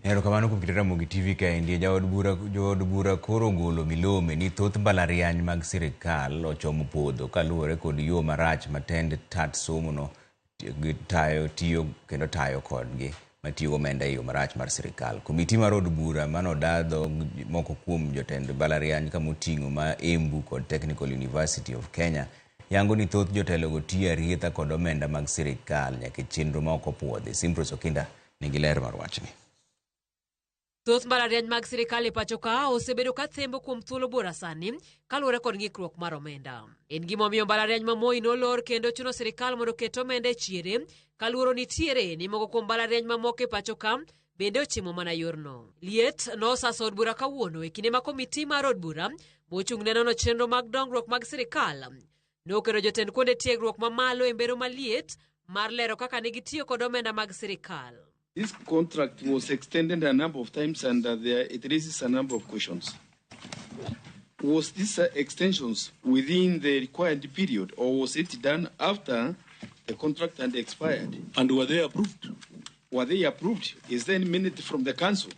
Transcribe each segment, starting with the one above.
Erokamano kuom kit Ramogi TV kaendi. Jaod bura, jood bura koro ogolo milome ni thoth mbalariany mag sirikal ochomo podho kaluwore kod yo marach ma tend tat somo no tayo tiyo kendo tayo kodgi matiyo gomenda e yo marach mar sirikal. Komiti mar od bura manoda dhog moko kuom jotend mbalariany kamoting'o ma Embu kod Technical University of Kenya yango ni thoth jotelogo tiyo arietha kod omenda mag sirikal nyaka e chenro ma ok opuodhi. Simprose Okinda nigi ler mar wachni. Thoth mbalariany mag sirikal e pacho ka osebedo ka thembo kuom thuolo buora sani kaluwore kod ng'ikruok mar omenda. En gima omiyo mbalariany ma Moi nolor kendo chuno sirikal mondo oket omenda e chiere kaluoro nitiere ni moko kuom mbalariany mamoko e pacho ka bende ochimo mana yorno. Liet nosaso od bura kawuono e kinde ma komiti mar od bura mochung' ne nono chenro mag dongruok mag sirikal noketo jotend kuonde tiegruok mamalo e mbero maliet mar lero kaka ne gitiyo kod omenda mag sirikal. This contract was extended a number of times and it raises a number of questions. Was this extensions within the required period or was it done after the contract had expired? And were they approved? Were they approved? Is there any minute from the council?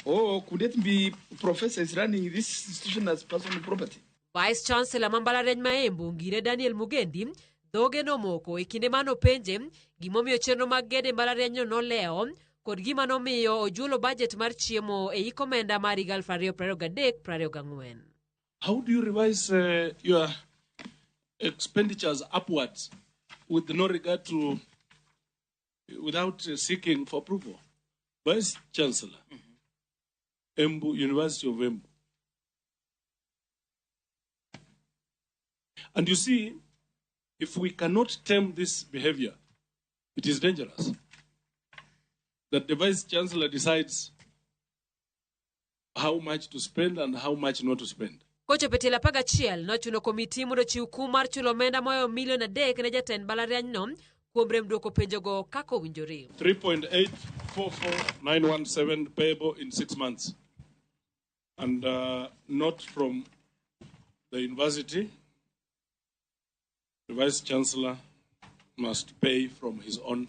Or could it be professors running this institution as personal property? Vice Chancellor ma mbalariany ma Embu Ngire Daniel Mugendi dhoge nomoko e kinde mane openje gimomiyo chenro mag gedo e mbalarianyno nolewo kod gima nomiyo ojuolo bajet mar chiemo e hik omenda mar higa 2023-2024. How do you revise your expenditures upwards with no regard to, without seeking for approval? Vice Chancellor, Embu, University of Embu. And you see, if we cannot tame this behavior, it is dangerous that the Vice Chancellor decides how much to spend and how much not to spend. Kochopo e tielo 11 nochuno komiti mondo ochiw kum mar chulo omenda mohewo milion 3 ne jatend mbalarianyno kuom rem duoko penjogo kaka owinjore. 3.844917 payable in 6 months and not from the university. The Vice Chancellor must pay from his own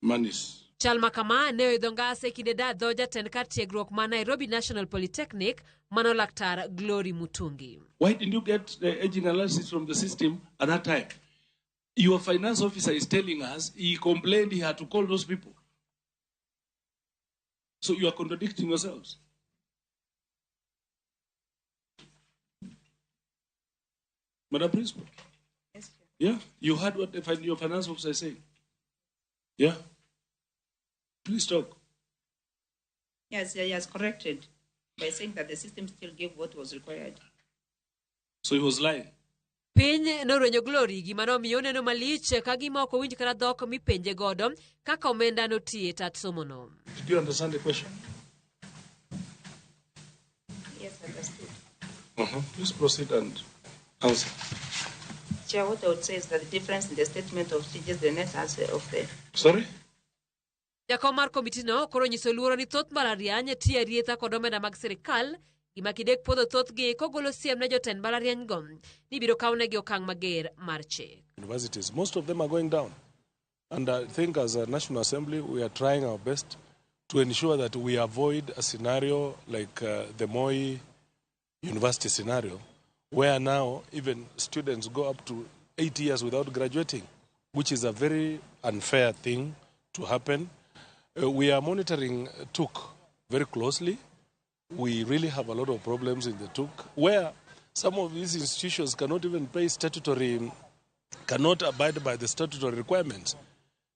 monies. Chal ma kama ne oidho ngas e kinde da dho jatend kar tiegruok ma Nairobi National Polytechnic mano Laktar Glory Mutungi. Why didn't you get the aging analysis from the system at that time? Your finance officer is telling us he complained he had to call those people. So you are contradicting yourselves. Madam Principal? Yes, sir. Yeah, you heard what your finance officer is saying. Yeah. Please talk. Yes, he has corrected by saying that the system still gave what was required. So he was lying. Piny norwenyo Glory gima nomiyo oneno malich ka gima ok owinj kata dhok mipenje godo kaka omenda notiye tat somono. Did you understand the question? Yes, understood. Please proceed and answer. Chair, what I would say is that the difference in the statement of changes the net answer of the... Sorry? Jakom mar komitino koro nyiso luoro ni thoth mbalariany tiyo arietha kod omenda mag sirikal gima kidek puodho thothgi kogolo siem ne jotend mbalariany go ni biro kawnegi okang' mager mar chik. Universities, most of them are going down. And I think as a National Assembly, we are trying our best to ensure that we avoid a scenario like the Moi University scenario, where now even students go up to 8 years without graduating, which is a very unfair thing to happen. We are monitoring TUK very closely. We really have a lot of problems in the TUK, where some of these institutions cannot even pay statutory, cannot abide by the statutory requirements.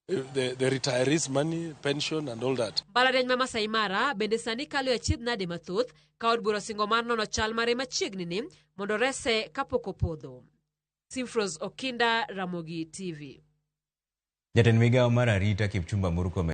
The retirees' money, pension and all that. Mbalariany ma Masai Mara bende sani kalo e achiedh nade mathoth ka od bura osingo mar nono chal mare machiegni ni mondo rese kapok opodho. Simfros Okinda, Ramogi TV. Jatend migawo mar arita Kipchumba Murkomen